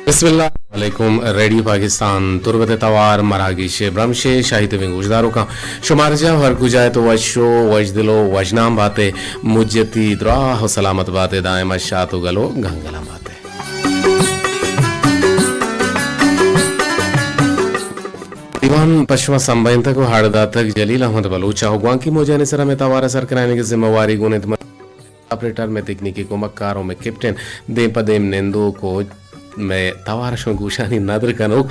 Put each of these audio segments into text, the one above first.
بسم اللہ علیکم۔ ریڈیو پاکستان تربت ءِ توار مراگش ءِ برمش ءَ شاہی تبیں گوشداروکاں، شمارجاہ ہر کجا ات، وش و وشدل و وشنام بات ئے، مجتی دراہ و سلامت بات ئے، دائم شات و گل و گنگلاں بات ئے۔ دیوان پشما سمبھینتگ و ہاڑ داتگ جلیل احمد بلوچ ءَ و گوانکی موجانی سرا مئے توار ءِ سر کنائینگ ءِ ذمہ واری گون انت۔ آپریٹر، مئے تکنیکی کمکار و مئے کیپٹن، دیم پہ دیم نندوک و مئے توار ءَ شمئے گوشانی ندر کنوک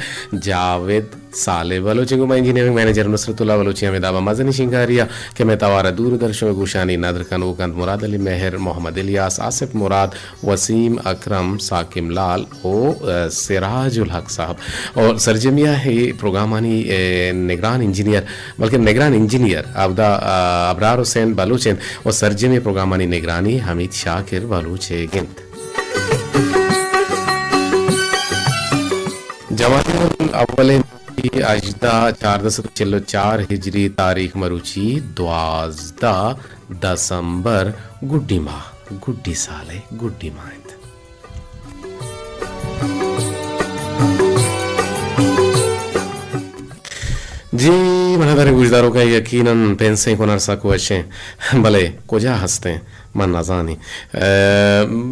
جاوید صالح بلوچ انت، گوں ما انجینئرنگ منیجر نصرت اللہ بلوچی ہمے دابا مزنیں شنگاری ءَ کہ مئے توار ءَ دور در شمئے گوشانی ندر کنوک انت، مراد علی مہر، محمد الیاس، آصف مراد، وسیم اکرم، ثاقب لال و، ءَ، سراج الحق صاحب۔ اور سرجمی ءَ اے پروگرامانی، ءَ، نگران انجینئر، بلکہ نگران انجینئر ابدا، ءَ، ابرار حسین بلوچ انت و سرجمی پروگرامانی نگرانی حمید شاکر بلوچ ئیگ انت۔ جمادی الاول ءِ ہژدہ، چاردہ سد و چل و چار ہجری تاریخ، مروچی دوازدہ دسمبر، گڈی ماہ، گڈی سال ءِ گڈی ماہ انت۔ جی، من ءَ داریں گوشداروکاں یقیناً پنسیں کنر سک وشیں، بلے کجا ہستیں من نزانی۔ ءَ،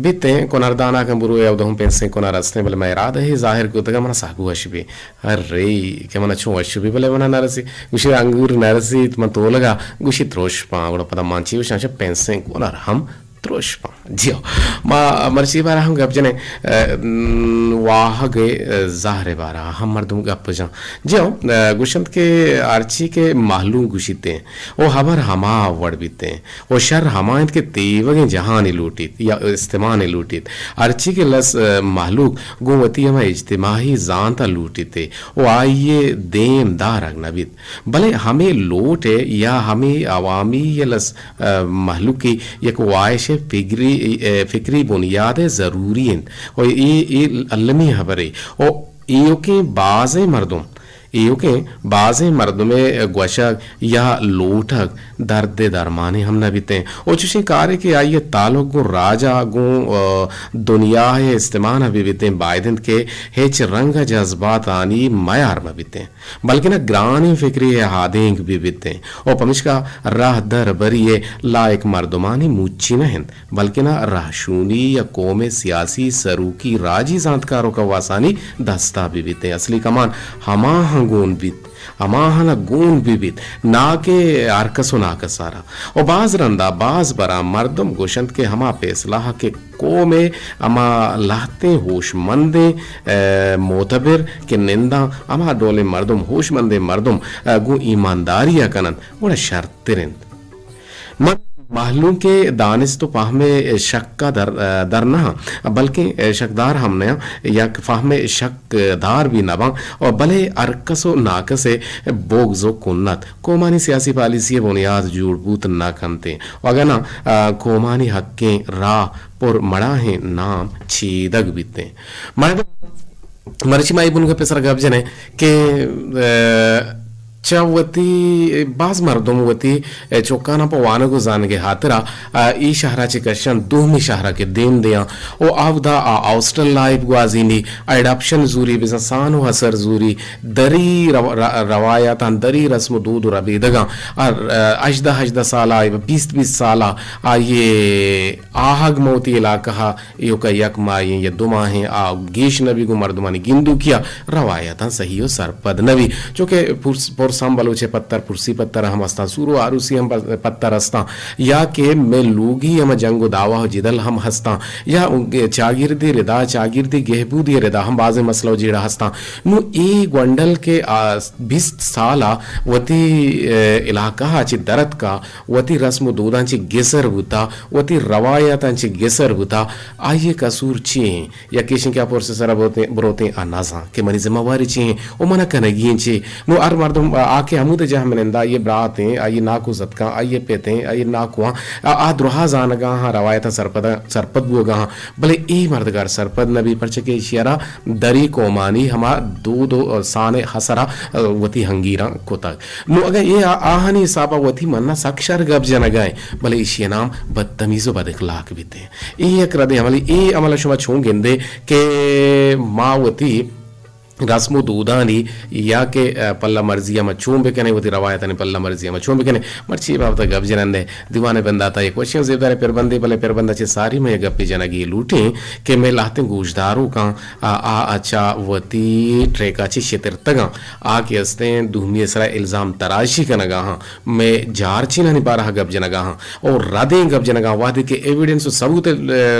بیتیں کنرداناکاں برو ءَ اود ہم پنسیں کنر ہستیں، بلے مئے ارادہ ءَ ظاہر کتگ ءَ من ءَ سک وش بی۔ ارے کہ من ءَ چون وش بی، بلے من ءَ نرسی، گوشی انگور نرسیت، من تولگا گوشی ترشپاں، گڑا پدا من چی گوشاں، چہ پنسیں کنر ہم ترشپاں۔ جی ہو، ما مرچی بارہ ہم گپ جنیں، ءَ، م، واہگ ءِ، ءَ، زہر ءِ بارہ ہم مردم گپ جاں۔ جی ہو، ءَ، گوشنت کہ ہرچی کہ مہلوک گوشیتیں و ہبر ہما وڑ بیتیں و شر ہما انت کہ تیوگیں جہانے لوٹیت یا استمانے لوٹیت۔ ہرچی کہ لس، ءَ، مہلوک گوں وتی ہما اجتماعی زانت ءَ لوٹیت و آئی ءِ دیم دارگ نہ بیت۔ بلے ہمے لوٹ ءَ یا ہمے عوامی یا لس، ءَ، مہلوکی یک واہش ءِ فکری، ءَ، فکری بنیاد ءَ ضروری انت۔ و اے، اے المی ہبرے۔ و ایوکیں بازیں مردم، ایوکیں بازیں مردم ءِ گوشگ یا لوٹگ درد ءِ درمانے ہم نہ بیتیں۔ و چوشیں کارے کہ آئی ءِ تعلق گوں راج ءَ گوں، ءَ، دنیا ءِ استمان ءَ بہ بیتیں، باید انت کہ ہچ رنگ ءَ جذباتانی میار مہ بیتیں۔ بلکنا گرانیں فکرے ءِ آدینک بہ بیتیں و پمشکا راہ در بری ءِ لائق مردمانی موچی نہ انت، بلکنا رہشونی یا قوم ءِ سیاسی، سروکی، راجی زانتکار و کواسانی دستا بہ بیتیں۔ اصلی کمان ہماہاں گون بیت، ہماہانا گون بہ بیت، نا کہ ہرکس و ناکسارا۔ و باز رندا، باز برا مردم گوشنت کہ ہما پیسلہ کہ قوم ءِ ہما لہتیں ہوشمندیں، ءَ، معتبر کہ ننداں، ہما ڈولیں مردم، ہوشمندیں مردم، ءَ، گوں ایمانداری ءَ کننت، گڑا شرتر انت۔ من مہلوک ءِ دانست و پہم ءِ شک ءَ در، ءَ، در نہ آں، بلکیں شکدار ہم نہ آں، یک پہم ءِ شک دار بھی نہ باں، و بلے ہرکس و ناکس ءِ بغض و کنت قومانی سیاسی پالیسی ءِ بنیاد جوڑ بوت نہ کنتیں۔ و اگاں ناں، ءَ، قومانی حقیں راہ پر مڑاہیں نام چیدگ بیتیں۔ مردم مرچی ما اے بنگپ ءِ سرا گپ جنیں کہ، ءَ، چہ وتی باز مردم وتی، ءَ، چکاناں پہ وانگ و زانگ ءِ ہاترا، ءَ، اے شہرا چہ کشاں دومی شہرا کہ دیم دیاں و آودا آ ہاسٹل لائف گوازینی، اڈاپشن زوری، بزاں سان و ہسر زوری، دری رو-، ر-، روایاتاں، دری رسم و دود و ربیدگاں، ءَ، ءَ، ہژدہ ہژدہ سالا، بیست بیست سالا آئی ءِ آہگ ماں وتی علاقہ ءَ ایوکا یک ماہیں یا دو ماہیں آ گیش نہ بی، گوں مردمانی گندوکیا روایتاں سہی و سرپد نہ بی۔ چونکہ پرس-، پرساں بلوچ ءِ پتر، پرسی پتر ہم استاں، سور و آروسی ہم پ-، پتر استاں، یا کہ مئے لوگی ہم جنگ و دعوا و جدل ہم ہستاں، یا چاگردی ردا، چاگردی گہبودی ردا ہم بازیں مسئلہ و جیڑہ ہستاں۔ نوں اے گونڈل کہ آ بیست سالا وتی، ءَ، علاقہ ءَ چہ درتکا، وتی رسم و دوداں چہ گسر بوتا، وتی روایاتاں چہ گسر بوتا، آئی ءِ قصور چی ایں؟ یک ایشیں کہ آ پرس ءِ سرا بروتیں، بروتیں آ نزاں کہ منی ذمہ واری چی ایں و منا کنگی ایں چی؟ نوں ہر مردم آ کہ ہمود ء جاہ منندہ، آئی ء برات ایں، آئی ء ناکو زتکاں، آئی ء پت ایں، آئی ء ناکواں، آ، آ درہا زانگا ہاں، روایتاں سرپد، سرپد بوگا ہاں، بلے اے مردگار سرپد نہ بی، پرچہ کہ ایشی ء را دری قومانی ہما دود و سان ء ہسرا، آ، وتی ہنگیراں کتگ۔ نوں اگاں اے آ-، آہانی حسابا وتی منا سک شر گپ جنگا ایں، بلے ایشی ء نام بدتمیز و بد اخلاق بیت ایں۔ اے یک ردیں عملی، اے عمل ء شما چون گندے کہ ما وتی رسم و دودانی یا کہ، آ، پلہ مرزی ء ما چون بکنیں، وتی روایتانی پلہ مرزی ء ما چون بکنیں، مرچی اے بابت ء گپ جنندے۔ دیوان ء بنداتا یک وشیں و زیبداریں پربندے، بلے پربند ء چہ ساری من یک گپے جنگی لوٹیں کہ مئے لہتیں گوشداروکاں آ، آ، آ چہ وتی ٹریکا چہ شترتگاں، آ کہ استیں دومی ء سرا الزام تراشی کنگا ہاں، مئے جارچینانی بارہ ء گپ جنگا ہاں، او ردیں گپ جنگا، وہدے کہ ایویڈنس و ثبوت، ا،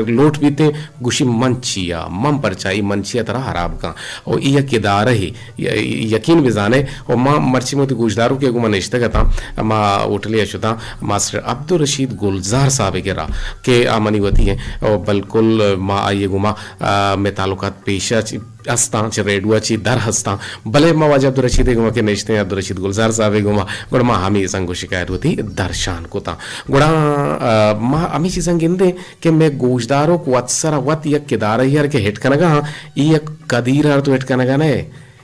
لوٹ بیتیں، گوشی من چیا، من پرچا، ای من چیا ترا حراب کن۔ او ای یک ادارہ ای، ی-، یقین بزانے، او ما مرچی موتی گوشدارو کہ گو من نشتگ اتاں، ما ہوٹلے ء شتاں، ماسٹر عبدالرشید گلزار صاحب ء کرا کہ آ منی وتی ہیں، او بالکل ما آئی ء گوما، آ، مئے تعلقات پیش ء چ-، ہستاں، چہ ریڈیو ء چی در ہستاں، بلے ما واجہ عبدالرشید ء گوما کہ نشتیں، عبدالرشید گلزار صاحب ء گوما، گڑا ما ہمے سنگ و شکایت وتی درشان کتاں۔ گڑا، آ، ما ہمے چیزاں گندیں کہ مئے گوشداروک وت سر ء وت یک ادارہ ء کہ ہٹ کنگا ہاں، ای یک قدیر ء تو ہٹ کنگا نہ،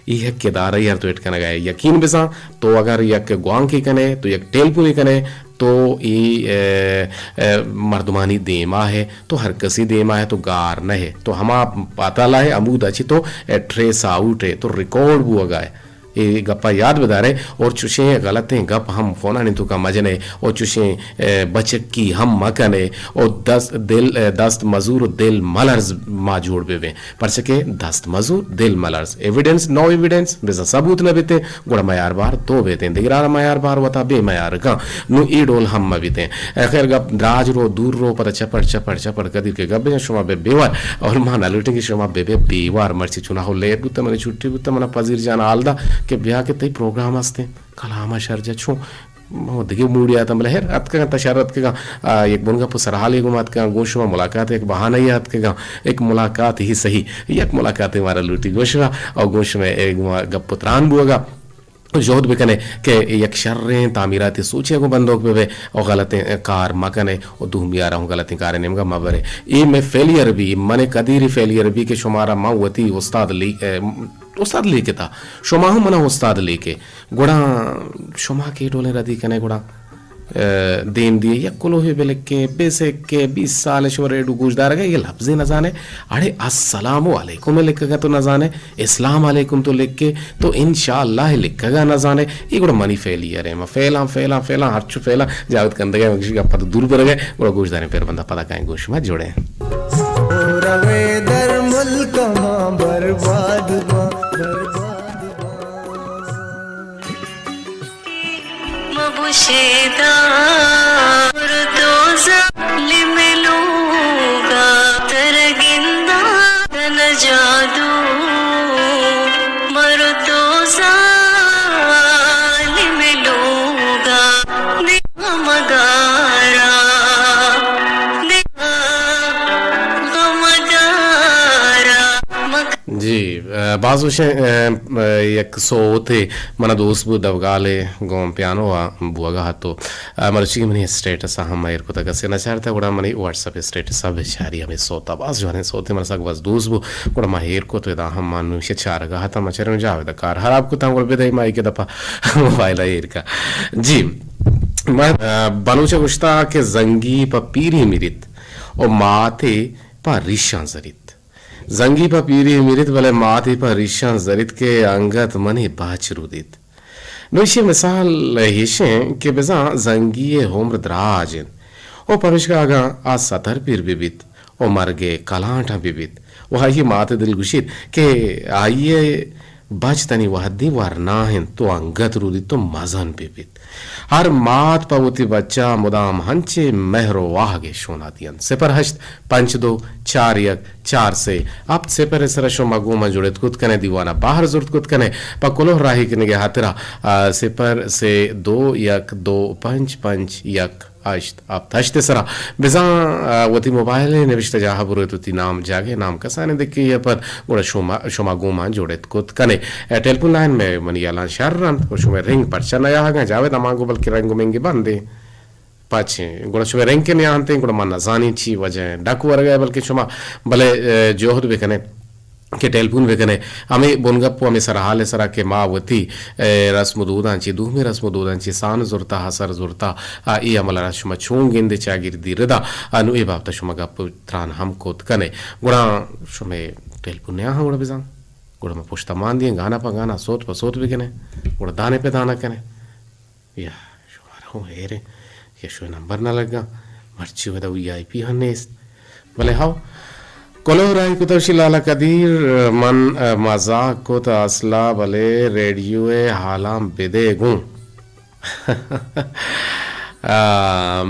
ای یک ادارہ ء تو ہٹ کنگا ہے۔ یقین بزاں، تو اگر یک گوانکے کنے، تو یک ٹیلپونے کنے، تو ای، ا، ا، مردمانی دیما ہے، تو ہر کسی دیما ہے، تو گار نہ ہے، تو ہما پاتالا ہے، ہمودا چی تو، ا، ٹریس آؤٹ ہے، تو ریکارڈ بوگا ہے۔ اے گپا یاد بدارے اور چوشیں غلطیں گپ ہم فونانی توکا مجنے اور چوشیں، ا، بچکی ہم مکنے اور دست، دل، ا، دست مزور و دل ملرز ما جوڑ ببیں۔ پرچہ کہ دست مزور، دل ملرز، ایویڈنس، نو ایویڈنس، بزاں ثبوت نہ بیتیں، گڑا میار بار تو بیتیں، دگرارا میار بار وتا بے میار کن۔ نوں اے ڈول ہم مہ بیتیں۔ اے خیر گپ دراج رو، دور رو، پدا چپڑ، چپڑ، چپڑ، کدی کہ گپ بجن شما بے بیوار، اور ما نہ لوٹیں کہ شما بے بے بیوار، مرچی چوناہو لیٹ بوتہ، منی چھٹی بوتہ، منا پذیر جان حال دا کہ بیا کہ تئی پروگرام ہستیں، کلام شرجہ چون ما دگہ موڈے آتاں، بلے ہر اتکگاں، تا شر اتکگاں، آ، یک بنگپ و سرحالے گوما اتکگاں، گوں شما ملاقات یک بہانہ ء اتکگاں، یک ملاقات ہی صحیح، یک ملاقاتے مارا لوٹی گوں شما، او گوں شما اے گوما گپ و تران بوگا، جہد بکنے کہ یک شریں تعمیراتی سوچے گوں بندوک بہ بے، او غلطیں کار مکنے، او دومیارا ہوں غلطیں کارے نیمگا مبرے۔ اے میں فیلئر بی، من قدیری فیلئر بی کہ شمارا من وتی استاد لی-، اے، استاد لیکتا، شما ہم منا استاد لیکے۔ گڑا شما کہ ڈولیں ردی کنے گڑا، ء، دیم دیے یک کلوہے بلکے، بے سکے، بیست سال شما ریڈو گوش دارگا، یہ لفظے نزانے، اڑے السلام علیکم لکھگا تو نزانے، اسلام علیکم تو لکھے، تو انشاءاللہ لکھگا نزانے، یہ گڑا منی فیلئر ہے، ما فیلاں، فیلاں، فیلاں، ہرچو فیلاں، جاوید کندگا، مگشی گپا تو دور برگا، گڑا گوش داریں پیر بندہ پدا کائیں گوش ما جوڑیں۔ روے در ملک ما برباد ما، برباد ما۔ مبوشیدار دو ظالم لوگا، ترگندا تن جادو، مر دو ظالم لوگا، دے غمگارا، دے غمگارا، مگ- جی، ء، باز وشیں، ء، ء، یک سوتے منا دوست بو، دبگالے گوں پیانو ء بوگا ہتو۔ ء، مروچی منی اسٹیٹس ء ہم ایر کتگ، کسے نہ چارتگ، گڑا منی واٹس اپ اسٹیٹس ء بچاری ہمے سوت ء باز جوانیں سوتے، من سک باز دوست بو، گڑا ما ایر کت، ادا ہم ما نوشی چارگا ہتاں، ما چریں جاوید کار خراب کتاں، گڑا بدئی ما ایک دفعہ موبائل ء ایر کا۔ جی، ما، ء، بلوچ ء گوشتا کہ زنگی پہ پیری میریت و ماتے پہ ریشاں زریت۔ زنگی پہ پیری میریت، بلے ماتے پہ ریشاں زریت کہ انگت منی باچ رودیت۔ نوں ایشی مثال ایشیں کہ بزاں زنگی ء عمر دراج انت و پمیشکا اگاں آ ستر پیر بہ بیت و مرگ ء کلانٹاں بہ بیت و آئی ء مات ء دل گوشیت کہ آئی ء بچ تنی وہدی ورنا انت تو انگت رودیت تو مزن بہ بیت۔ ہر مات پہ وتی بچا مدام ہنچیں مہر و واہگے شونا دینت۔ صفر ہشت پنچ دو چار یک چار سے ہپت صفر ء سرا شما گوں من جڑت کت کنے، دیوانا بہر زرت کت کنے۔ پہ کلوہ راہی کنگے ہاترا، آ، صفر سے دو یک دو پنچ پنچ یک ہشت ہپت ہشت ءِ سرا۔ بزاں، آ، وتی موبائل ءِ نبشتہ جاہ ءَ بروت، وتی نام جاگہ ءِ نام کسانیں دکے ءَ پد گڑا شما، شما گوں ما جوڑ ات کت کنے۔ اے، ٹیلیفون لائن مئے منی ہیالاں شر انت و شمئے رنگ پرچا نیاہگاں؟ جاوید ہما گوں بلکہ رنگ و منگی بندیں۔ پچیں۔ گڑا شمئے رنگ کہ نیاہنتیں، گڑا من نزانیں چی وجہ انت۔ ڈک ورگا بلکہ شما، بلے، اے، جہد بکنے کہ ٹیلیفون بکنے، ہمے بنگپ و ہمے سرحال ءِ سرا کہ ما وتی، اے، رسم و دوداں چی، دومی رسم و دوداں چی سان زرتا، اثر زرتا، آ، اے عمل ءَ را شما چون گندے چاگردی ردا، آ، نوں اے بابت ءَ شما گپ و تران ہم کت کنے۔ گڑا شمئے ٹیلیفون نیاہاں گڑا بزاں۔ گڑا ما پشتا مان دیں، گانا پہ گانا، سوت پہ سوت بکنے، گڑا دانے پہ دانا کنے۔ یا شمارا ہوں ہیریں کہ شوئے نمبر نہ لگا، مرچی ودا وی آئی پی ہم نیست۔ بلے ہاو، کلو راہی کتوشی لالا قدیر، من، ء، مزاق کت اصلا، بلے ریڈیو ء حالاں بدے گوں۔ آ،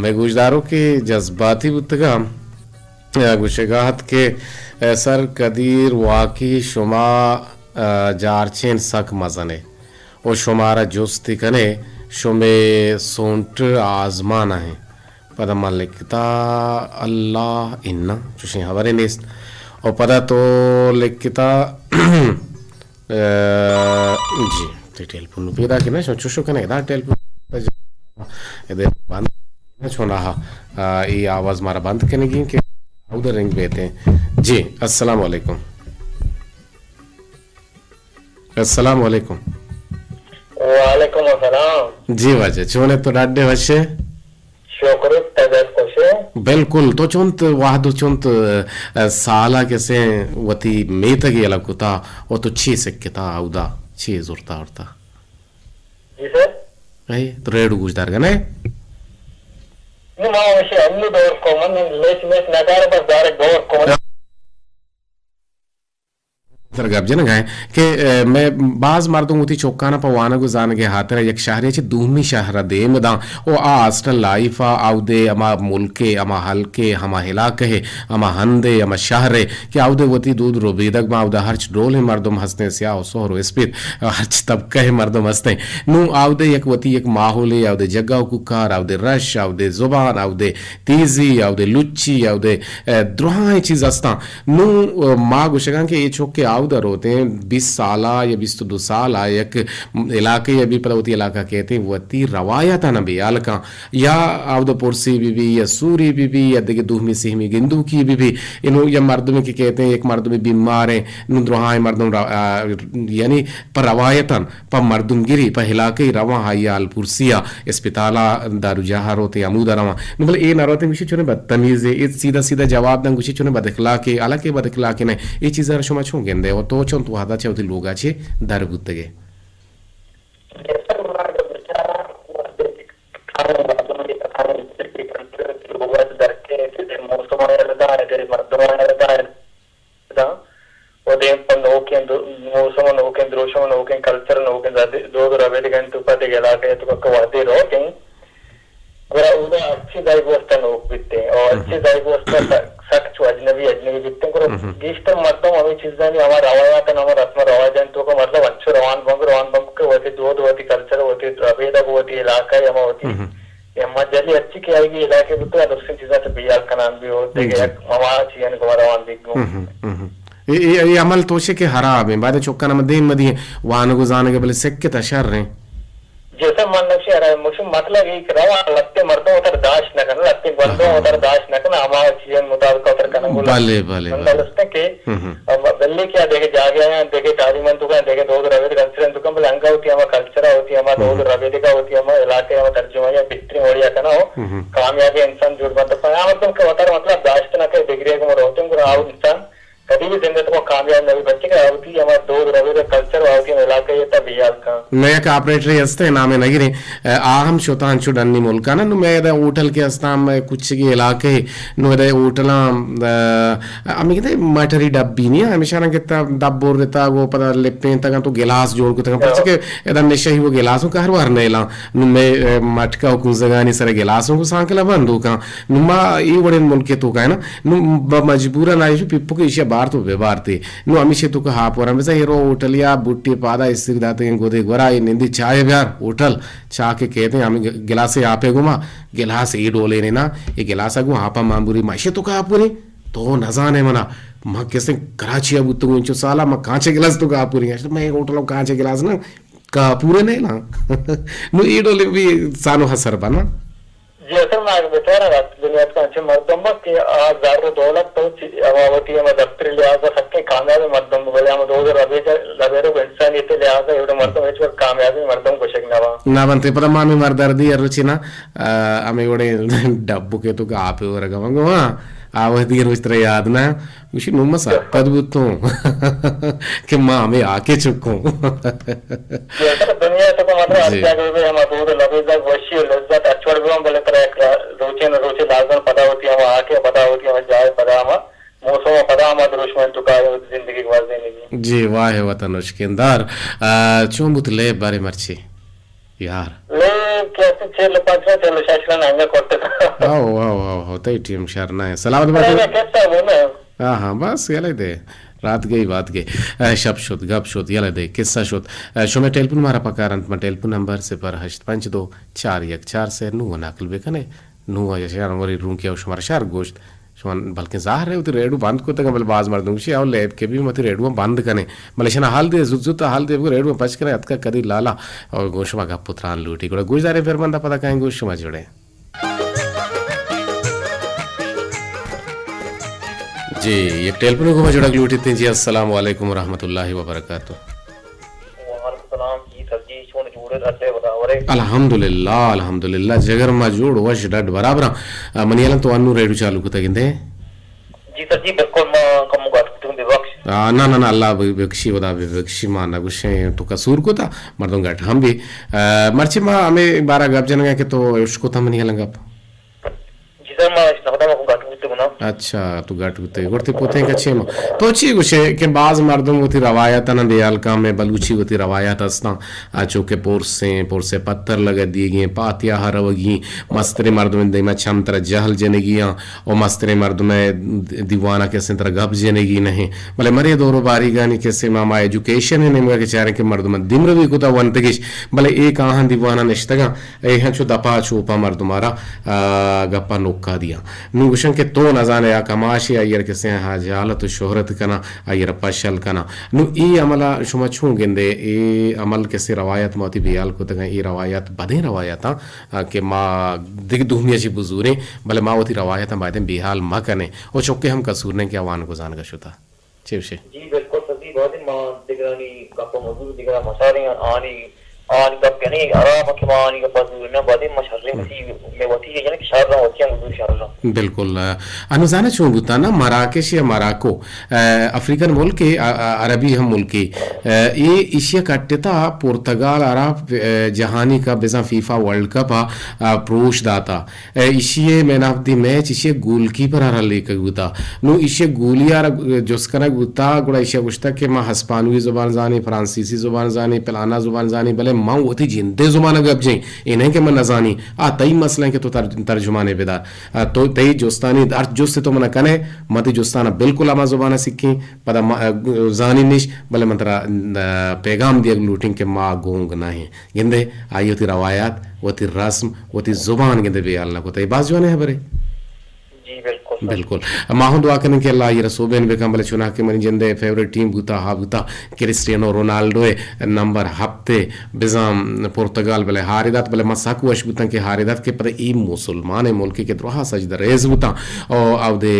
مئے گوشداروکے جذباتی بوتگاں، آ، گوشگا ات کہ، ء، سر قدیر واقعی شما، ء، جارچین سک مزنے۔ و شمارا جست کنے، شمے سونٹ آزمان ء انت۔ پدا من لکھتا، اللہ اناں، چوشیں ہبرے نیست۔ و پدا تو لکھتا، ء، جی، تئی ٹیلیفون نوں پیدا کہ نہ، شما چوشو کنے، ادا ٹیلیفون، ادے بند، چونا، آ، ای آواز مارا بند کنگی کہ اودا رنگ بیتے۔ جی، السلام علیکم۔ السلام علیکم۔ وعلیکم السلام۔ جی واجہ، چون ئے تو؟ ڈاڈے وشے؟ شکر، طبیعت خوشے؟ بالکل، تو چونت وہد و چونت، ء، سالا کسے وتی میتگ یلہ کتا و تو چی سکتا اودا، چی زرتا ورتا؟ جی سر۔ اے، تو ریڈو گوش دارگا نہ؟ نہ، ما وشے انو دور کو من لیچ میچ نہ دار، بس دار دور کو من۔ سر گپ جنگ ء کہ، ء، مئے باز مردم وتی چکاناں پہ وانگ و زانگ ء ہاترا یک شہرے چہ دومی شہر ء دیم داں و آ ہاسٹل لائف ء آودے ہما ملک ء، ہما ہلک ء، ہما علاقہ ء، ہما ہند ء، ہما شہر ء کہ آودے وتی دود ربیدگ باں، آودا ہرچ ڈولیں مردم ہستیں، سیاہ و سہر و اسپیت، ہرچ طبقہ ء مردم ہستیں۔ نوں آودے یک وتی یک ماحولے، آودے جگہ و کوکار، آودے رش، آودے زبان، آودے تیزی، آودے لچی، آودے، ء، درہائیں چیز ہستاں۔ نوں، ء، ما گوشگاں کہ اے چک کہ آودا روتیں بیست سالا یا بیست و دو سالا یک علاقے ء بی، پدا وتی علاقہ کیتیں، وتی روایتاں نہ بیال کاں، یا آودا پرسی بی بی یا سوری بی بی یا دگہ دومی سیمی گندوکی بی بی، انوں یا مردمے کہ کیتیں یک مردمے بیماریں، نوں درہائیں مردم را-، آ، یعنی پہ روایتاں پہ مردمگری، پہ علاقہی رواں، آئی ء حال پرسی ء اسپتال ء داروجاہ ء روت ء ہمود ء رواں۔ نوں بلے اے نہ روت ء گوشی چونیں بدتمیزے، اے سیدھا سیدھا جواب دنت گوشی چونیں بد اخلاقے، حالانکہ اے بد اخلاقے نہ۔ اے چیزاں را شما چون گندے؟ و تو چنت وہدا چہ وتی لوگا چہ در بوتگے؟ داں۔ و دیم پہ نوکیں دو-، موسم و نوکیں دروشم و نوکیں کلچر و نوکیں زد-، دود و ربیدگانی توکا دگہ علاقہ ء توکا کہ وہدے روت ایں، گڑا اودا ہرچی دائی گوستا نوک بیت ایں اور ہرچی دائی گوستا س-، سک چو اجنبی، اجنبی بیت ایں، گڑا گیشتر مردم ہمے چیزانی، ہما روایاتانی، ہما رسم و رواجانی توکا مردم انچو روان بنت، روان بنت کہ وتی دود، وتی کلچر، وتی ربیدگ، وتی علاقہ، ہما وتی اے مجلی ہرچی کہ آئی علاقے بوتگ، درستیں چیزاں چہ بیال کنان بی و دگہ یک ہما چیزانی گوما روان بیت گوں۔ اے، اے، اے عمل توشے کہ حراب ایں، بعد چکاں ہم دیم مدی وانگ و زانگ، بلے سکت ء شر ایں۔ جیسے من نقشی حراب، مشم مطلب اے کہ رواں لتے مردم وتر داشت نہ کن، لتے مردم وتر داشت نہ کن، ہما چیزانی مطابق وتر کنن گو بلے، بلے، بلے۔ درست کہ بلے کہ آ دگہ جاگہ آں، دگہ تعلیم انت کن، دگہ دود ربیدگ انت کن، بلے انگا وتی ہما کلچر ء، وتی ہما دود ربیدگ ء، وتی ہما علاقہ ء ہما ترجمہ ء بہترین وڑی ء کنا و کامیابیں انسان جوڑ بنت۔ پہ آ مردم کہ وتر مطلب داشت نہ کہ ڈگری ء گوں روت انت، گڑا آ انسان کدی بھی زندگ ء کامیاب نہ بی، پرچے کہ آ وتی ہما دود ربیدگ کلچر و آ وتی ہما علاقہ ء تا بیال کن۔ مئے یک آپریٹرے ہستیں، نامے نہ گریں، آ ہم شتاں انچو ڈنی ملکاں نا، نوں مئے ادا ہوٹل کہ ہستاں، مئے کچگی علاقہ، نوں ادا ہوٹلاں، آ، ہمے گندے مٹری ڈبی نیا، ہمیشاں گتا دپ برتگ و پدا لپینتگ انت و گلاس جوڑ کتگ انت، پرچا کہ ادا نشہ ہی و گلاسوں کہر وار نیلاں، نوں مئے، آ، مٹکا و کنزگانی سر گلاسوں کو سانکلا بندوکاں، نوں ما اے وڑیں ملکے توکا ہے نا، نوں با مجبورا نہ ایشی پپو کہ ایشی بارت و ببارتے، نوں ہمیشی توکا ہاپ وراں، بزاں اے رو ہوٹل یا بوٹی پادا استری دات تیں گودے گورا اے نندی چائے بیار، ہوٹل چا کہ کہتے ہیں ہمیں گلاسے آپے گوما، گلاس اے ڈولے نے نا، اے گلاسا گو آپا مامبوری، ما اشے تو کا آپوری؟ تو نزانے منا، ما کسے کراچی ءَ بوتگوں انچو سالا، ما کانچے گلاس تو کا آپوری؟ اشے میں ہوٹل کانچے گلاس نا کا آپورے نے لا۔ نو اے ڈولے بھی سانو حسر بنا۔ جی، اصل ما اگہ بچارا دنیا ءِ انچیں مردم بس کہ آ زر و دولت تو چی-، ہما وتی ہما دفتری لحاظ ءَ سکیں کامیابیں مردم بہ، بلے ہما دود و ربیدگ، ربیدگ و انسانیت ءِ لحاظ ءَ ایوڑیں مردم ہچ وقت کامیابیں مردم گوشگ نہ باں۔ نہ بنت۔ پدا ما ہمے مردردی ہر روچی نا، آ، ہمے وڑیں ڈبو کہ تو گاپے ورگا من گو، ہاں، آ وہدی روچ ترا یاد نہ۔ گوشی، نوں ما سرپد بوتوں کہ ما ہمے آکے چکوں۔ جی، اصل دنیا ءِ تو مطلب ہر جی۔ جاگہ بہ ہما دود و لبزگ، وشی و لذت اچ وڑ بہ، بلے ترا یک را-، روچے نہ روچے لازم پدا وتی ہما آکے، پدا وتی ہما جاہ، پدا ہما موسم، پدا ہما دروشم انت تو کائے وتی زندگی گوازینگی۔ جی، واہ وطن اشکندار۔ آ، چون بوت لیب بارے مرچی؟ یار۔ لیب کہ است چہل و پنچ رن، چہل و شش رن انگا کرتگ۔ او، او، او، او، تئی ٹیم شر نہ ہے۔ سلامت بات۔ ارے، کسا بولے۔ ہاں، ہاں، بس یلہ دے۔ رات گئی، بات گئی۔ اے، شپ شد، گپ شد، یلہ دے، کسا شد۔ اے، شمے ٹیلیفون مارا پکار انت، من ٹیلیفون نمبر صفر ہشت پنچ دو چار یک چار سے نو نقل بکنے۔ نو یا شہر مری رونکی او شمارا شہر گوشت۔ شما بلکیں ظاہر ہے، وتی ریڈو بند کتگ، بلے باز مردم گوشی، او لیب کہ بی وتی ریڈو بند کنے۔ بلے شنا حال دے، زوت زوت حال دے، بگو ریڈو پچ کنے، اتکا کدی لالا، او گوش شما گپ و تران لوٹی۔ گڑا گوش داریں، پھر بندہ پدا کہیں گوش شما جڑے۔ جی، یک ٹیلیفون گوما جڑگ لوٹیت۔ جی، السلام علیکم ورحمۃ اللہ وبرکاتہ۔ وعلیکم السلام۔ جی سر جی، چون جوڑ ئے؟ رد ئے، برابر ئے؟ الحمدللہ، الحمدللہ، جگر ما جوڑ، وش ڈڈ برابر آں۔ آ، منی الان تو انو ریڈو چالو کتگ اندے؟ جی سر جی، بالکل، ما کمو گٹ کتگ، ببخش۔ آ، نہ، نہ، نہ، اللہ ببخشی، خدا ببخشی، ما نہ گوشیں تو قصور کتا، مردم گٹ ہم بی۔ آ، مرچی ما ہمے بارا گپ جنگا کہ تو اش کتا منی الان گپ۔ جی سر، ما اشناختا، ما گٹ بوتگ نا۔ اچھا، تو گٹ بوتگ۔ گڑا تئی پوتیں کچے ما۔ تو چی گوشے کہ باز مردم وتی روایتاں بے ہیال کن، مئے بلوچی وتی روایت استاں، آ، چو کہ پرسیں، پرسے پتر لگا دیگیں، پاتیاہ روگی، مستریں مردم دیما چم ترا جہل جنگی آں، او مستریں مردم دیوانا کسیں ترا گپ جنگی نہیں۔ بلے مرے دور و باریگانی کسے ما، ما ایجوکیشن نیمگا کہ چاریں کہ مردم دیمروی کتا ونتگش، بلے اے کاہاں دیوانا نشتگاں۔ اے ہنچو دپا چوپا مردم آرا، آ، گپا نکا دیاں۔ نوں گوشن کہ تو نزانے آ کماشے، آئی ار کسے ہا جہالت و شہرت کنا، آئی ار پشل کنا۔ نوں اے عملا شما چون گندے؟ اے عمل کسے روایت ما وتی بیال کتگاں، اے روایت بدیں روایتاں، آ، کہ ما دگہ دومی چی بزوریں، بلے ما وتی روایتاں بایدیں بیحال مکنیں۔ او چکے ہم قصور نہیں کہ آوان گزانگا شتا۔ چے گوشے؟ جی، بالکل سر جی، بازیں ما دگرانی گپ ء مزور، دگرا مساریں، آنی، آنی گپ یعنی حرام کہ ما آنی گپ ء زور نہ، بازیں ما شریں وتی، مئے وتی یعنی کہ شر آں، وتی ہم مزور شر آں۔ بالکل۔ انو زانے چون بوتا نا، مراکش یا مراکو، افریقن ملک ء، عربی ہم ملک ء، اے ایشیا کٹتا پرتگال آرا، جہانی کپ بزاں فیفا ورلڈ کپ ء پروش داتا۔ ایشی ء مین آف دی میچ ایشی ء گول کیپر ء را لیکگ بوتا۔ نوں ایشی ء گولی ء را جست کنگ بوتا، گڑا ایشی ء گوشتگ کہ ما ہسپانوی زبان زانیں، فرانسیسی زبان زانیں، پلانا زبان زانیں، بلے من وتی جندے زبان ء گپ جنیں۔ اے نہ کہ من نہ زانیں۔ آ تئی مسئلہ انت کہ تو تر-، ترجمانے بدار۔ آ تو تئی جستانی ہر جستے تو من ء کن ئے، من تئی جستان ء بالکل ہما زبان ء سکیں، پدا ما، آ، زانیں نش، بلے من ترا، آ، پیغام دیگ لوٹیں کہ ما گونگ نہ ایں۔ گندے آئی وتی روایات، وتی رسم، وتی زبان گندے بے حال نہ کتہ۔ اے باز جوانیں ہبرے۔ جی، بالکل سر۔ بالکل۔ ما ہوں دعا کنیں کہ اللہ آئی را سوبین بکن، بلے چوناہا کہ منی جندے فیوریٹ ٹیم بوتا، ہا بوتا کرسٹیانو رونالڈو ء نمبر ہپت ء بزاں پرتگال بلے ہارے دات، بلے ما سک وش بوتاں کہ ہارے دات کہ پدا اے مسلمان ملکے کہ دراہ سجدہ ریز بوتاں، او اودے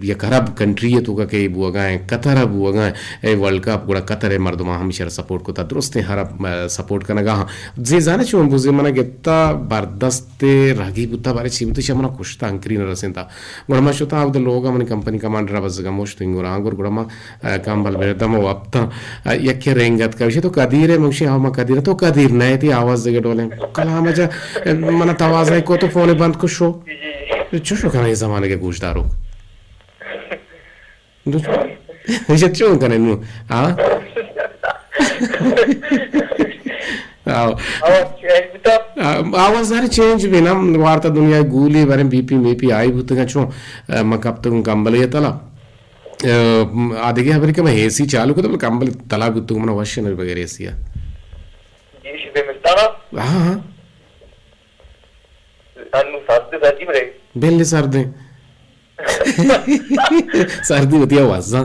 یک عرب کنٹری ء توکا کہ اے بوگا ایں، قطر ء بوگا ایں، اے ورلڈ کپ، گڑا قطر ء مردماں ہمیشی را سپورٹ کتا، درستیں عرب، ء، سپورٹ کنگا ہاں۔ زی زانے چون بو زی منا گتا بردست تے رگی بوتا، بارے چی بوتا، چہ منا کشتا، انکری نہ رسینتا۔ گڑا ما شتاں اود لوگا، منی کمپنی کمانڈر ء بزگا مشت انگور آنگور، گڑا ما، ء، کمبل بردم و وپتاں۔ ء، یکے رنگت کا، گوشی تو قدیر ئے؟ من گوشی ہاو من قدیر آں۔ تو قدیر نہ ئے، تئی آواز دگہ ڈولیں۔ کلام جا، من توازن کو تو فون بند کو شو۔ چو شو کنا اے زمانگے گوشداروک۔ دو-، ایشت چون کنئے نوں؟ ہاں؟ آو۔ آواز چینج بوتا؟ آ، آواز ہر چینج بی نا، وارتا دنیا گولی باریں بی پی می پی آئی بوتگاں چون، آ، من کپتگوں کمبلے تلا۔ آ، آ دگہ ہبری کہ من اے سی چالو کتا، بلے کمبل تلا بوتگوں، من وش نہ بغیر اے سی آ۔ ہاں، ہاں۔ انو سرد، سردی بلے۔ بلے سردیں۔ سردی وتی آوازاں۔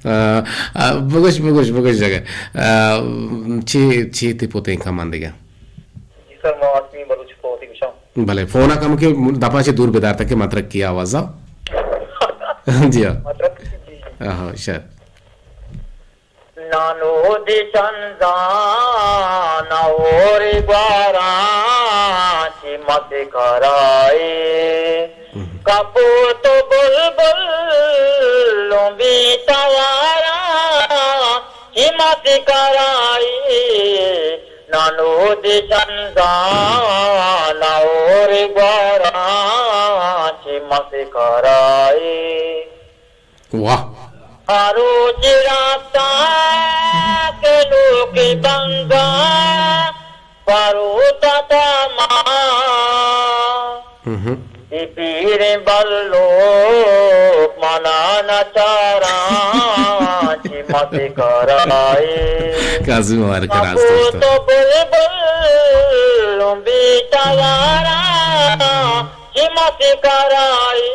آ، آ، بگوش، بگوش، بگوش جگہ۔ آ، چے، چے تی پوتیں کمان دیگا؟ جی سر، ما آسمی بلوچ پوتی گشاں۔ بلے، فون ءَ کم کہ دپا چہ دور بدار تاکہ مترکی آواز ءَ۔ جی ہاں۔ مترکی، جی، جی۔ آہا، شر۔ نانو دشن زان اور گوارا چی مت کرائی۔ کپوت بلبل لومبی توارا چی مت کرائی۔ نانو دشن زان اور گوارا چی مت کرائی۔ واہ۔ آروچ راستا کہ لوک بنگا پروتا تما۔ ہم۔ اے پیریں بلوک منا نچاراں چی مت کرائی۔ کازی مبارک راست گوشتا۔ تو بلبل بیتواراں چی مت کرائی۔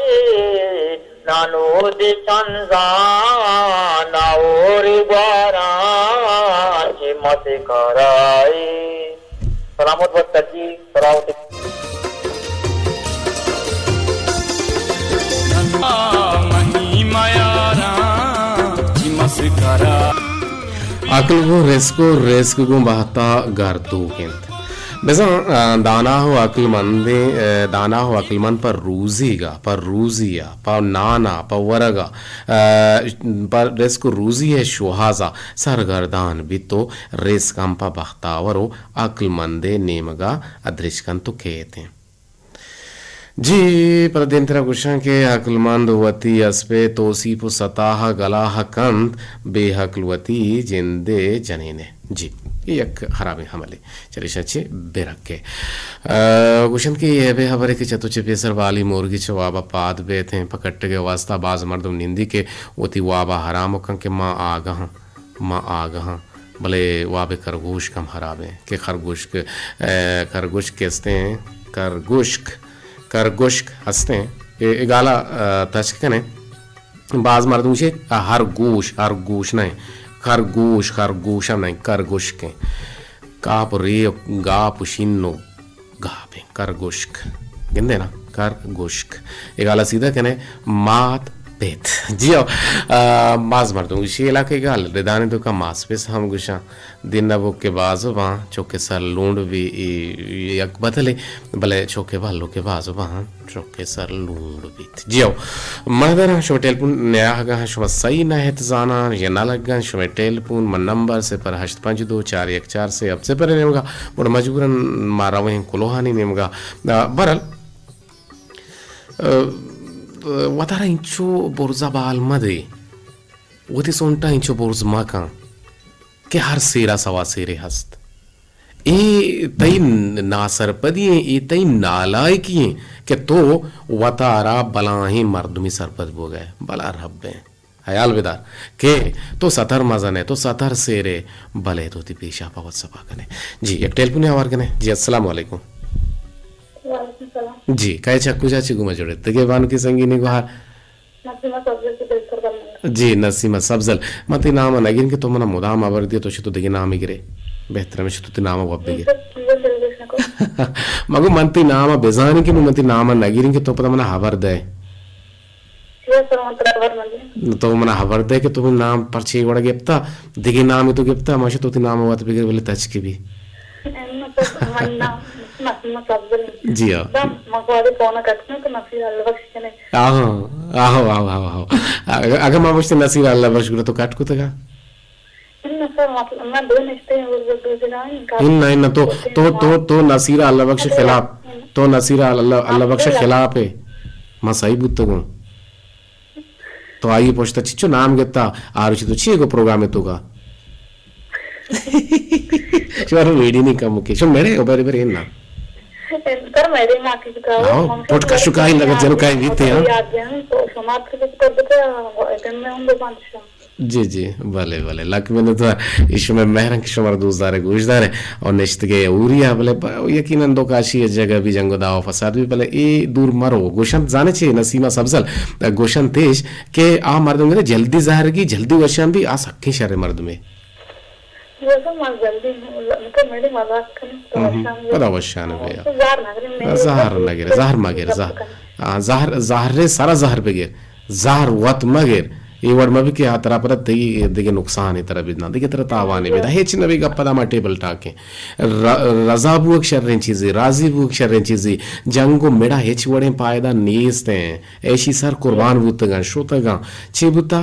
نانو دی چنزان اور گواراں چی مت کرائی۔ سلامت بات جی، سلامت۔ عقل گوں رزق و رزق گوں بہتا گردوک انت۔ بزاں، آ، دانا و عقلمندیں، آ، دانا و عقلمند پہ روزیگا، پہ روزیا، پہ نانا، پہ ورگا، آ، پہ رزق و روزی ءِ شوہازا سرگردان بیت و رزق ہم پہ بختاور و عقلمندے نیمگا ادرچ کنت و کیت انت۔ جی، پدا دیمترا گوشاں کہ عقلمند وتی اسپے توسیپ و ستاہ گلاہ کنت، بے عقل وتی جندے جنینے۔ جی، اے یک خرابیں عملے۔ چریشاں چہ برکے۔ آ، گوشنت کہ اے بے ہبرے کہ چتو چہ پیسر بالی مورگی چہ وابا پاد بیت ہیں، پہ کٹگے واسطہ باز مردم نندی کہ وتی وابا حرام کن کہ ما آگہاں۔ ما آگہاں، بلے واب کرگوشک ہم ہرابیں کہ خرگوشک، اے، کرگوشک کہ ہستیں، کرگوشک، کرگوشک ہستیں۔ اے، اے گالا، آ، تچک کنیں۔ باز مردم گوشے، آ، ہر گوش، ہر گوش نہ، خرگوش، خرگوش ہم نہ، کرگوشکیں۔ کاپ ریو، گاپ شینو۔ گابیں کرگوشک۔ گندے نا؟ کرگوشک۔ اے گالا سیدھا کنے مات پت۔ جی ہو، آ، باز مردم گوشی علاقہ گال ردانی تو کا ماس پس ہم گوشاں۔ دن نبو کہ بازو باں، چوکہ سر لونڈ بی، اے، یک بدلے، بلے چوکہ بالو کہ بازو باں، چوکہ سر لونڈ بیت۔ جی ہو، مہدراں شما ٹیلیفون نیاہگاں، شما سہی نہ ہت زاناں یا نہ لگاں، شما ٹیلیفون من نمبر صفر ہشت پنچ دو چار یک چار سے ہفت صفر نیمگا، گڑا مجبوراً ما رویں کلوہانی نیمگا۔ آ، بہرحال، آ، وتارا انچو برزا بال مدے، وتی سونٹا انچو برز مکن کہ ہر سیرا سوا سیرے ہست۔ اے تئی ناسرپدی ایں، اے تئی نالائکی ایں کہ تو وتارا بلاہیں مردمی سرپد بوگئے۔ بلا رب ایں۔ حیال بدار کہ تو ستر مزن ئے، تو ستر سیر ئے، بلے تو وتی پیشاپا وت سپا کن ئے۔ جی، یک ٹیلیفونے ہوار کن ئے۔ جی، السلام علیکم۔ وعلیکم السلام۔ جی، کئے چہ کجا چہ گوما جوڑ ئے؟ دگہ بانکی سنگینے گوہار۔ نسیمہ سبزل چہ دلسر بلمنگا۔ جی، نسیمہ سبزل، من تئی نام ءَ نہ گریں کہ تو منا مدام ہبر دئے، تو شتو دگہ نامے گرئے۔ بہتر ہمیش تو تئی نام ءَ وت بگر۔ مگو من تئی نام ءَ بزانیں کہ من تئی نام ءَ نہ گریں کہ تو پدا منا ہبر دئے۔ تو منا ہبر دئے کہ تو نام پرچے وڑا گپتا، دگہ نامے تو گپتا، ما شتو تئی نام ءَ وت بگر بلے تچکے بی۔ نہ، تو من نام نسیمہ سبزل۔ جی ہاں۔ دم مگوادے فون کٹ کنو تو نصیر اللہ بخش کنے۔ آہو، آہو، آہو، آہو، آہو۔ اگہ، اگہ ما گوشت نصیر اللہ بخش گڑا تو کٹ کتگا؟ اناں سر، مطلب، من دو نشتے ہیں، وہ دو جگہ ہیں، اناں، اناں، تو، تو، تو، تو نصیر اللہ بخش خلاف، تو نصیر اللہ، اللہ بخش خلاف ہے۔ ما صحیح بوتگوں۔ تو آئی پشتا چچو نام گتا، آ روچی تو چی گو پروگرام تو کا؟ شمارا ریڈی نہیں کم کے۔ شم میرے اوبر بر نا۔ سر، میرے ماں کی کا، ہاں، پٹ کشو کائی لگا جنو کائی بیتے ہیں۔ یاد ہے، تو سماعت کے کر دیتے ہیں، اتنے میں ہم لوگ بند شو۔ جی، جی، بلے، بلے، لک منت وار۔ اے شمئے مہر انت کہ شمارا دوست دارے، گوش دارے اور نشتگے اوری ءَ، بلے ب-، یقیناً دو کاشی ءِ جگہ بی، جنگ و دعوا و فساد بی، بلے اے دور مرو۔ گوشنت زانے چے نسیمہ سبزل، گوشنت ایش کہ آ مردم گرے جلدی زہر گی، جلدی وشان بی، آ سکیں شر مردمے۔ جیسا ما جلدی، مطلب میری مذاق کنی تو ہم، وشان بی۔ پدا وشان بی۔ تو زہر نہ گرے، میں زہر نہ گرے، زہر مہ گر، زہر۔ ہاں، زہر، زہر ءِ سرا زہر بگر۔ زہر وت مگر، اے وڑ مہ بی کہ آ ترا پدا تئی دگہ نقصانے ترا بدنا، دگہ ترا تاوانے بدا، ہچ نہ بی، گپ پدا ما ٹیبل ٹاکیں۔ ر-، رضا بوگ شریں چیزے، راضی بوگ شریں چیزے، جنگ و مڑا ہچ وڑیں پائدہ نیست ہیں۔ ایشی سر قربان بوتگاں، شتگاں، چے بوتا؟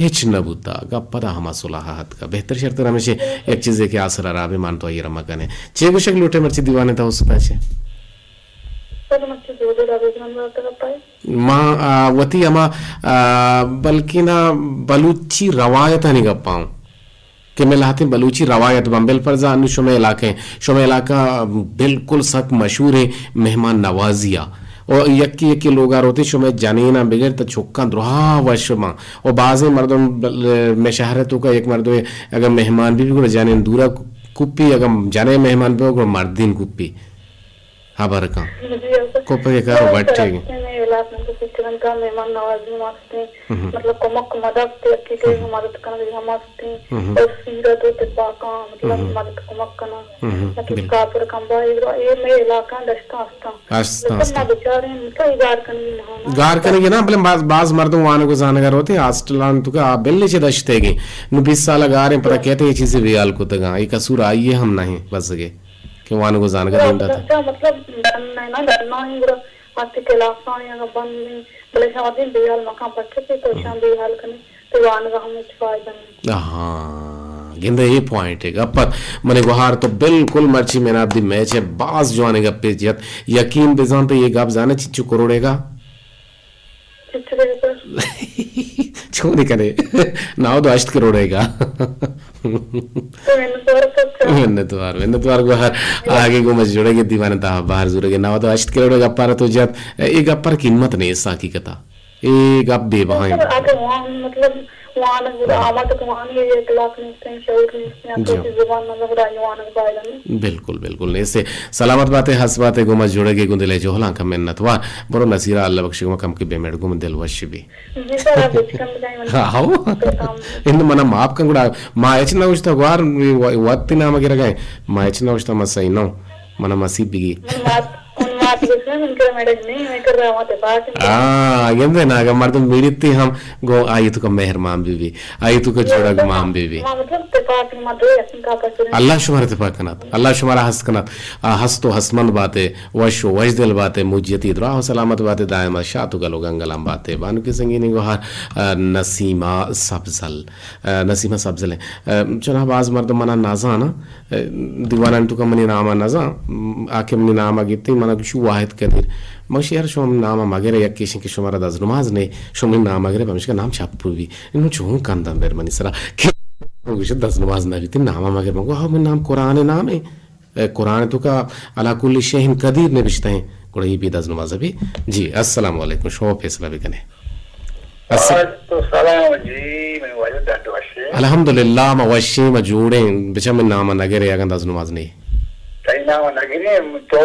ہچ نہ بوتا، گپ پدا ہما صلاح ءَ اتکا۔ بہتر شرتر ہمیشیں یک چیزے کہ آسرا رابیں مان تو آئی ءَ را مکنیں۔ چے گوشگ لوٹے مرچی دیوانے تا استاد چے؟ سر، مرچی دو دو رابطہ نمبر آتا گپا ہے۔ ما، آ، وتی ہما، آ، بلکنا بلوچی روایتانی گپاں کہ میں لہتیں بلوچی روایت باں، بالفرض انو شمئے علاقہ، شمئے علاقہ بالکل سک مشہور ہیں مہمان نوازی آ۔ اور یکی یکی لوگا روتے شمئے جنینا بگر تا چکاں درہا وش باں۔ اور بعضیں مردم بل-، میں شہر تو کا یک مردم اگر مہمان بھی، بھی گڑا جنین دورا کپی، اگر جنین مہمان بھی گڑا مردین کپی۔ ہبر کن۔ جی، اصل کپگ ءِ کار ءُ بٹیگ۔ ہمے علاقہ میں تو سچرن کا مہمان نوازی مستیں، ہم۔ مطلب کمک مدد تے اکی کے ہم۔ مدد کرنا بھی ہم مستیں، ہم۔ اور سیرت و تفاقاں، مطلب ہم۔ مدد کمک کرنا۔ ہم، مطلب بالکل۔ کافر کم با، اے، اے میں علاقہ دشتا ہستاں۔ ہستاں، مطلب ہستاں۔ ما بیچارے، مطلب گار کنگی نہ ہونا۔ گار کنگی نا، بلے باز، باز مردم وانگ و زانگا روتے، ہاسٹلان تو کا بلے چہ دشتے گے۔ نو بیس سال گاریں، پتہ کہتے یہ چیزیں بیال کتگاں، یہ قصور آئیے ہم نہیں، بس گے۔ کہ وانگ و زانگ ءَ دیم دات۔ اچھا، مطلب، ڈن ءَ نا، ڈن ءَ گڑا وتی کلاس ءَ اگاں بند بیں، بلے شما وتی بیہال مکن، پرچہ کہ تو شما بیہال کنی، تو وانگ ءَ ہم ہچ فائدہ نہیں۔ ہاں، گندے اے پوائنٹ ہے۔ گپ ات، منی گوہار تو بالکل مرچی مین آف دی میچ ہے، باز جوانیں گپے جت۔ یقین بزان تو یہ گپ زانے چچو کروڑے گا؟ چچو دے سر۔ چون کنے؟ نو دو ہشت کروڑے گا۔ تو منتوار سچا۔ منتوار، منتوار گوہر۔ آگے گو مجھ جوڑے گے دیوان تا بہر زورے گے۔ نو دو ہشت کروڑے گپار تو جت۔ اے گپار قیمت نہیں اس حقیقتا۔ اے گپ بے بہائیں۔ سر، آگے وان، مطلب، وان گڑا ہاں۔ آمد وان یہ اخلاق نہیں، شعور نہیں، جی۔ تو زبان مطلب، گڑا یہ وان فائدہ نہیں۔ بالکل، بالکل۔ ایسے سلامت باتے، ہست باتے، گو مجھ جوڑے گے گندلے جوہلاں کا منتوار۔ برو نصیرہ اللہ بخش گما کم کی بے میڑ گم دل وش بی۔ جی سر، آپ ہچ کم بجائیں من ہاں، ہاں۔ پیغام۔ انو منا معاف کن گڑا، ما ہچ نہ گوشتا گوار، و-، وقت نام گرگا ہے۔ ما ہچ نہ گوشتا ما صحیح نہ ہوں۔ منا مسیب بگی۔ من مات، من مات گوشنا، من کر میڈک نہیں، من کر رحمت پاک۔ ہاں، گندے نا، اگر مردم میڑیتی ہم گو آئی تو کا مہرمان بی بی۔ آئی تو کا جوڑا گمان بی بی۔ ما مطلب تپاک ما دو یسن کا پسر۔ اللہ شمار تپاک کنات۔ اللہ شمار ہست کنات۔ آ، ہست و ہستمند باتے۔ وش و وشدل باتے، موجیتی دراہ و سلامت باتے، دائم شات و گل و گنگلان باتے۔ بانکی سنگینی گوہار، آ، نسیمہ سبزل، آ، نسیمہ سبزل ہیں۔ آ، چوناہا باز مردم منا نازان، آ، دیوانان تو کا منی نام نازان، آ کہ منی نام گیتی منا گشو واحد قدیر۔ مگشی یار شما نام مگرے، یک کیشن کہ شما را دز نماز نے، شما منی نام مگرے، پمشکا نام چپ بی۔ انو چون کندن بر منی سرا کہ گوشت دز نماز نہ بیتی، نام مگر۔ مگو ہاں، من نام قرآن نام ہے۔ اے قرآن تو کا علی کل شیء قدیر نبشتہ ہیں، گڑا یہ بھی دز نماز بھی۔ جی، السلام علیکم، شما فیصلہ بکنے۔ الس-، وعلیکم السلام جی، من واجہ ڈڈ وشے۔ الحمدللہ، ما وشیں، ما جوڑیں، بچا من نام نگرے، اگن دز نماز نہیں۔ تئی نام نگرے، تو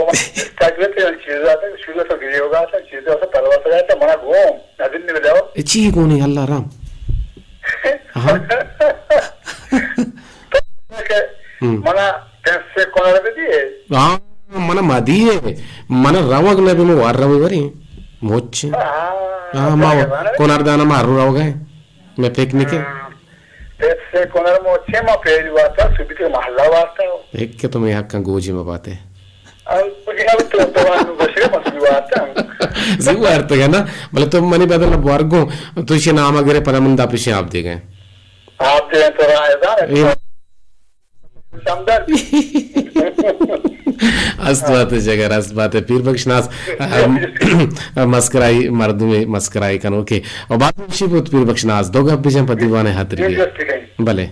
تقریبا چیز آتا، شروع تو گریوگا تھا، چیز آتا، پرواز آتا، منا گوم، نظر نہیں بداؤ۔ اے چی گونی اللہ رام؟ ہاں۔ ہم۔ منا پیسے کنر بدیے۔ ہاں، منا مدیے۔ منا روگ نہ بی، من وار روی وری۔ موچ۔ ہاں، ہاں، ما کنر دانا ما رو روگ ہے۔ میں پکنک۔ ہاں۔ پیسے کنر موچے ما پہلی واسطہ، سبیت محلہ واسطہ۔ ایک کہ تمہیں حق کا گوجی میں باتے۔ زی وارتگ نا، بلے تو منی بدل ءَ بوارگوں، تو ایشی نام ءَ گرے، پدا من دپ ایشی آپ دیگا۔ آپ دیگا تو راہ زان۔ اے است بات جگر، است بات۔ پیر بخش ناز، مسکرائی مردمے، مسکرائی کنوکے۔ اور بات ایشی بوت پیر بخش ناز، دو گپ بجن پہ دیوان ءِ ہاتر بی۔ بلے۔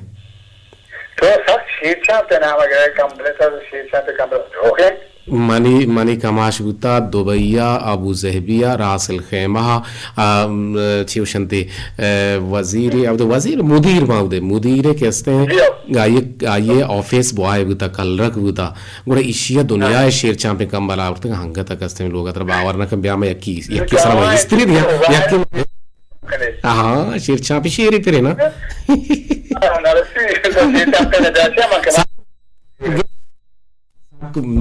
تو سک شیر چاپ ءِ نام ءَ گرے، کمپلیٹ شیر چاپ ءِ کمپلیٹ۔ اوکے۔ منی، منی کماش بوتا دبئی ءَ، ابوظہبی ءَ، راس الخیمہ ءَ، آ، م، چی گوشنتی، ءَ، وزیر، ابد وزیر، مدیر ما اودے، مدیر کہ استیں، آئی، آئی آفس بوائے بوتا، کلرک بوتا۔ گڑا ایشی ءَ دنیا ءِ شیر چانپیں کمبل آورتگ، ہنگت ءَ کستیں لوگ ءَ ترا باور نہ کن، بیا میں یکی، یکی سرا میں استری دیا، یکی۔ ہاں، شیر چانپی شیری پرے نا۔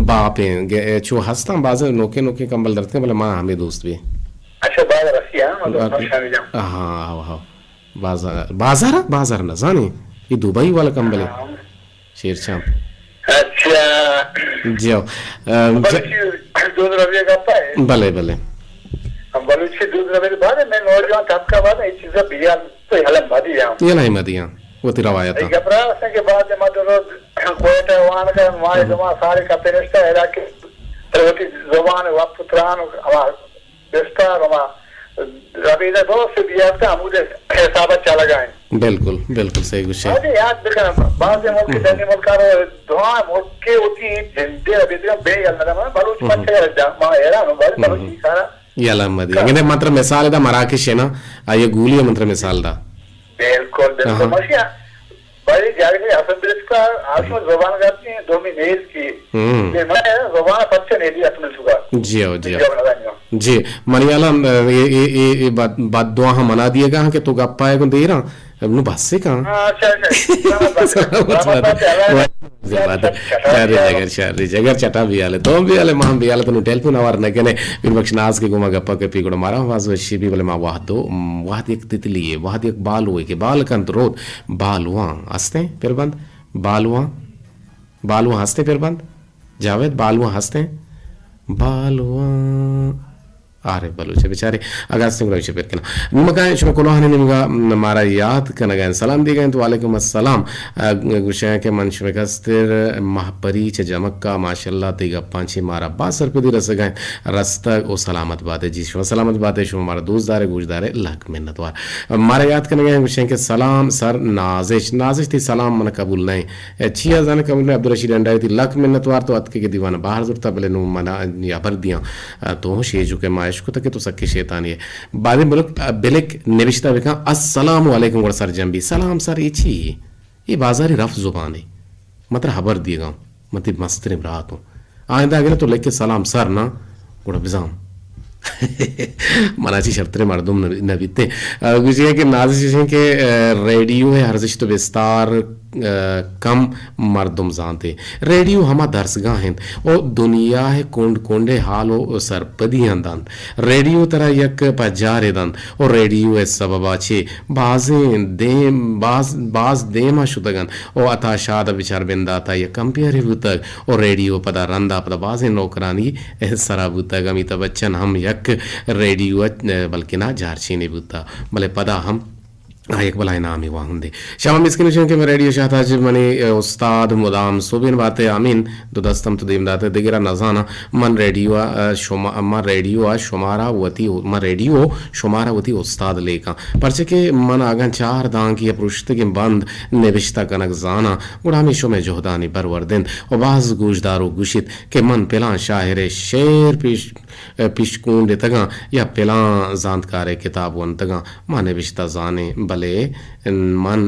باپیں، گ-، چو ہستاں، باز نوکیں نوکیں کمبل درتکاں، بلے ما ہمے دوست بی۔ اچھا، بازار رسی، ہاں، مطلب، ہاں، ہاں، ہاں۔ بازار، بازار، بازار نہ زانی۔ یہ دبئی والا کمبل ہے۔ ہاں۔ شیر چانپ۔ اچھا۔ جی ہو۔ ام، بلوچی دود ربیع گپا ہے۔ بلے، بلے۔ ہم بلوچی دود ربیع بعد میں نوجوان طبقہ بعد یہ چیزا بیان تو حلم مدی ہم۔ یہ نہیں مدی ہم۔ وہ تیرا وایا تھا۔ یہ گپرا سے کہ بعد میں تو کوئٹہ وان کا وان جمع سارے کپے نشتا ہے کہ تروتی زبان و پتران ہمارا بستار ہما ربیدہ دوست سے بیارتا ہمودے حسابت چلگا ہیں۔ بالکل، بالکل صحیح گوشے۔ ہاں جی، یاد بکن، بعض ملک، دنی ملک آرو دعا ملک کے ہوتی ہیں، جندے ربیدہ بے یل نہ، بلوچ مچ ہے، ما حیران ہوں، بلوچ مچ سارا۔ یلا مدی۔ انگے من ترا مثال دا مراکش ہے نا، آئیے گولی من ترا مثال دا۔ بالکل، بالکل۔ ماشی بھائی جاگہ حسن برسکا آشو زبان گاتی ہیں، دومی نیز کی۔ ہم۔ کہ میں زبان پچے نیزی اتمل چکا۔ جی ہو، جی ہو۔ جی، منی حالا، اے، اے، اے، اے بد، بد دعا ہم منا دیے گا کہ تو گپ پائے گن دیراں۔ نو بس سے کہاں؟ ہاں، اچھا، اچھا۔ سلامت بات ہے۔ شر جگر، شر جگر چٹا بیالے۔ تو بیالے، ما ہم بیالے، تو نو ٹیلیفون آوار نہ کنے۔ پیر بخش ناز کے گوما گپا کے پی گڑا مارا آواز وشی بھی، بلے ما وحدو، وحد یک تتلی ہے، وحد یک بالو ہے کہ بال کنت روت۔ بالواں ہستیں پھر بند؟ بالواں؟ بالواں ہستیں پھر بند؟ جاوید، بالواں ہستیں؟ بالواں۔ عارف بلوچ بیچارے اگاں ہستیں گڑا ایشی پھر کنا۔ نیمگا شما کلوہانی نیمگا مارا یاد کنگا انت، سلام دیگا انت، وعلیکم السلام۔ ء، گوشاں کہ من شمے کستر مہپری چہ جمکا، ماشاءاللہ تئی گپاں چہ مارا باز سرپدی رسگا انت۔ رستگ و سلامت باتے۔ جی شما سلامت باتے، شما مارا دوست دارے، گوش دارے، لک منت وار۔ مارا یاد کنگا ہیں، گوشیں کہ سلام سر نازش، نازش تئی سلام من قبول نہ ایں۔ اے چیا زانے قبول نہ ایں؟ عبدالرشید انڈائی تئی لک منت وار، تو اتکے کہ دیوان باہر زرتا، بلے نو منا ہبر دیاں۔ تو ہوں شیجو کہ ما اشکتا کہ تو سکے شیطانی ہے۔ بعدیں بلک، بلک نوشتہ بکن، السلام علیکم گڑا سرجم بی۔ سلام سر، اے چی؟ اے بازاری رف زبانے۔ من ترا ہبر دیگا ہوں۔ من تئی مستریں برات ہوں۔ آئندہ اگر تو لکھے سلام سر نا، گڑا بزان۔ منا چی شرتریں مردم نہ، نہ بیتے۔ آ، گوشی ہے کہ نازش ہیں کہ، آ، ریڈیو ہے ارزشت و بستار، آ، کم مردم زانتے۔ ریڈیو ہما درسگاہ انت و دنیا ہے کنڈ کنڈے حال و سرپدی دنت۔ ریڈیو ترا یک پجارے دنت و ریڈیو ء سببا چہ بازیں دیم، باز، باز دیما شتگ انت و عطا شاد ء بچار بندات ء یک کمپیئرے بوتگ و ریڈیو پدا رندا پدا بازیں نوکرانی سرا بوتگ۔ امیتابھ بچن ہم یک ریڈیو ء بلکنا جارچینے بوتگ، بلے پدا ہم آ یک بلاہیں نامے واہندے۔ شما مسکین شنگ کہ من ریڈیو شاہ تاج منی، اے، استاد مدام سوبین باتے آمین۔ دو دستم تو دیم داتے دگرا نزاناں۔ من ریڈیو ء، اے، شما، من ریڈیو ء شمارا وتی، من ریڈیو شمارا وتی استاد لیکاں۔ پرچہ کہ من اگاں چار دانکی ء پرشتگیں بند نبشتہ کنگ زاناں، گڑا ہمے شمئے جہدانی برورد انت و باز گوشداروک گوشیت کہ من پلان شاعر ء شعر پیش پیشکونڈتگاں یا پلاں زانتکارے کتاب ونتگاں، ما نبشتہ زانیں، بلے من،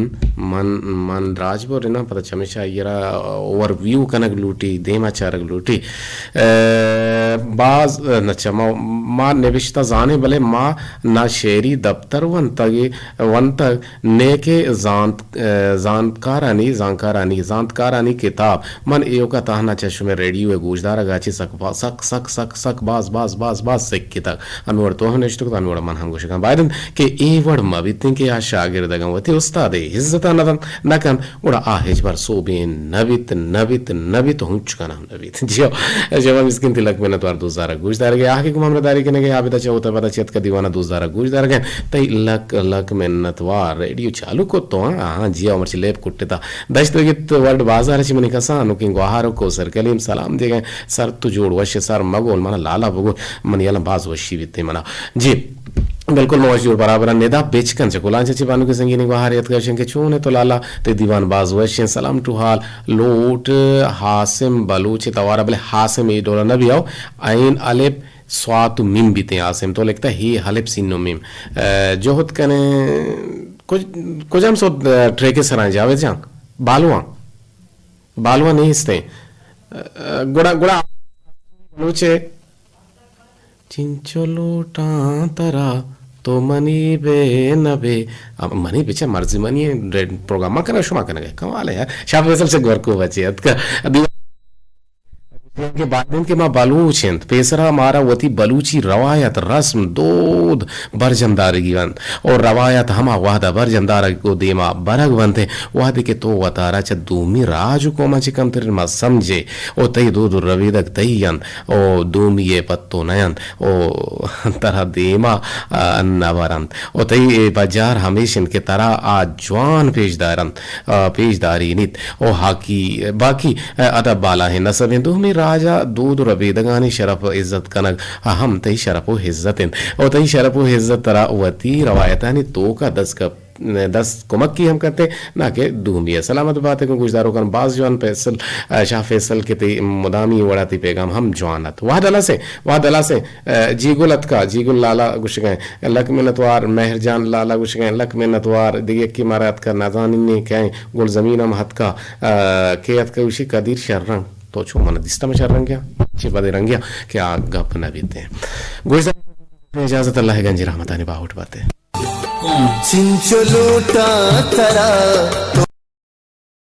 من، من راجبر اناں، پدا چمیشا آئی را اوور ویو کنگ لوٹی، دیما چارگ لوٹی۔ اے، باز، نہ چہ ما، ما نبشتہ زانیں، بلے ما نہ شعری دپتر ونتگ، ونتگ، نیکہ زانت، اے، زانتکارانی، زانتکارانی، زانتکارانی کتاب۔ من ایوکا تہنا چہ شمئے ریڈیو ء گوشدارگ ء چہ سک، سک، سک، سک، سک باز، باز، باز، باز سکتگ۔ ہمے وڑ تو ہم نشتگ، ہمے وڑ من ہم گوشگاں۔ باید انت کہ اے وڑ مہ بیتیں کہ آ شاگردگاں وتی استاد ء عزت ء نہ دنت، نہ کنت، گڑا آ ہچبر سوبین نہ بیت، نہ بیت، نہ بیت، ہنچ کناں۔ بیت۔ جی ہو، شما مسکین تئی لک منت وار دوست دارگ گوش دارگ ء۔ آ کہ گوں ہمراہ داری کنگ ء عابدہ چہ ہوتا پدا چہ اتکا دیوانا دوست دارگ گوش دارگ ء۔ تئی لک لک منت وار۔ ریڈیو چالو کت تو، ہاں؟ ہاں، جی ہو، مرچی لیب کٹتا۔ دشت بگت ورلڈ بازار چی منی کسان نوکیں گوہار و کوسر کلیم سلام دیگا۔ سر تو جوڑ وش سر مگول منا لالا بگول۔ منی الان باز وشی بیتے منا۔ جی۔ بالکل، ما وش جوڑ برابر آں۔ ندا بچکند چہ کلانچ ءَ چہ بانک سنگینی گوہار اتکگ، گوشنت کہ چون ئے تو لالا، تئی دیوان باز وش انت، سلام ٹو حال لوٹ حاسم بلوچ ءِ توار ءَ، بلے حاسم اے ڈول ءَ نہ بیاؤ، عین الف سوات و میم بیتیں حاسم، تو لکھتا ہے الف سین و میم۔ اے، جہد کنے کج-، کجام سو، اے، ٹریک ءِ سرا جاوید جان؟ بالواں؟ بالواں نیست ایں۔ اے، گڑا، گڑا بلوچ ءِ چنچو لوٹاں ترا، تو منی بے نہ بے۔ آ، منی بچہ مرضی منی ایں، ریڈ-، پروگرام ما کنگ، شما کنگ ئے۔ کمال ایں یار۔ شاہ فیصل سے گورکو بچے اتکا۔ دیوان کہ باید انت کہ ما بلوچ انت، پیسرا مارا وتی بلوچی روایت، رسم، دود برجم دارگی انت۔ و روایت ہما وہدا برجم دارگ و دیما برگ بنت، وہدے کہ تو وتارا چہ دومی راج و قوماں چہ کمترین ما سمجھے و تئی دود و ربیدگ تئی انت و دومی ءِ پہ تو نہ انت و ترا دیما، آ، نہ برنت و تئی اے پجار ہمیش انت کہ ترا آ جوان پیش دارنت، آ، پیش دارینیت و ہاکی، باقی، آ، ادب بالاہیں نسبیں دومی راجا دود و ربیدگانی شرپ و عزت کنگ ہم تئی شرپ و عزت انت و تئی شرپ و عزت ترا وتی روایتانی توکا دست کپ-، دست کمکی ہم کنت، نہ کہ دومی ءِ۔ سلامت بات ئے گوں گوشداروکاں، باز جوان فیصل، آ، شاہ فیصل کہ تئی مدامی وڑا تئی پیغام ہم جوان ات۔ وہد ہلاس ایں، وہد ہلاس ایں، آ، جیگل اتکا، جیگل لالا گوشگ ءَ، لک منتوار، مہر جان لالا گوشگ ءَ، لک منتوار، دگہ یکے مارا اتکا، نزانیں کئے، گل زمین ہم اتکا، آ، کئے اتکا گوشی قدیر شررنگ، تو چو من دیستم شررنگیا، چے بدیں رنگیا کہ آ گپ نہ بیتیں۔ گوشدار اجازت، اللہ ءِ گنجیں رحمتانی باہوٹ بات ئے۔ چنچو لوٹاں ترا تو